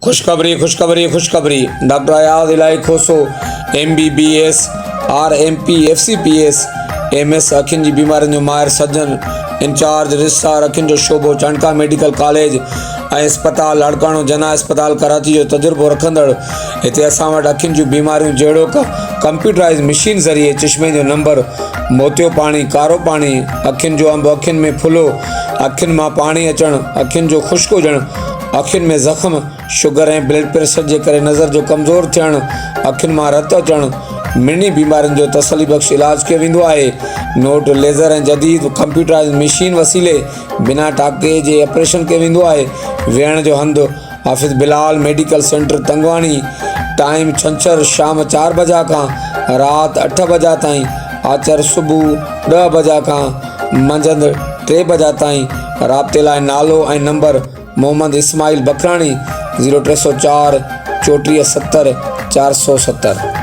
خوشخبري خوشخبري خوشخبري doctor Ayaz Elahi Khoso M B B S R M P F C P S M S اکين جي بيمارين جو ماهر سرجن انچارج رجسٽرار اکين جو شعبو چانڊڪا ميڊيڪل ڪاليج ۽ اسپتال لاڙڪاڻو جناح اسپتال ڪراچي جو تجربو رکندڙ هتي اسان وٽ اکين جون بيماريون جهڙوڪ ڪمپيوٽرائز مشين ذريعي چشمي جو نمبر، موتيو پاڻي، ڪارو پاڻي، اکين جو انب، اکين ۾ ڦلو، اکين مان پاڻي اچڻ، اکين جو خشڪ هجڻ، اکين ۾ زخم، شگر ۽ بلڊ پريشر جي ڪري نظر جو ڪمزور ٿيڻ، اکين مان رت اچڻ، مڙني بيمارين جو تسلي بخش علاج ڪيو ويندو آهي. نوٽ، ليزر ۽ جديد ڪمپيوٽرائز مشين وسيلي بنا ٽاڪي جي آپريشن ڪيو ويندو آهي. ويهڻ جو هنڌ، office Bilal medical centre Tangwani, time ڇنڇر شام چار بجا کان رات اٺ بجا تائين، آچر صبح ڏهه بجا کان منجهند ٽي بجا تائين، رابطي لاء نالو ۽ نمبر محمد اسماعيل بکراڻي زيرو 304 34 70 470.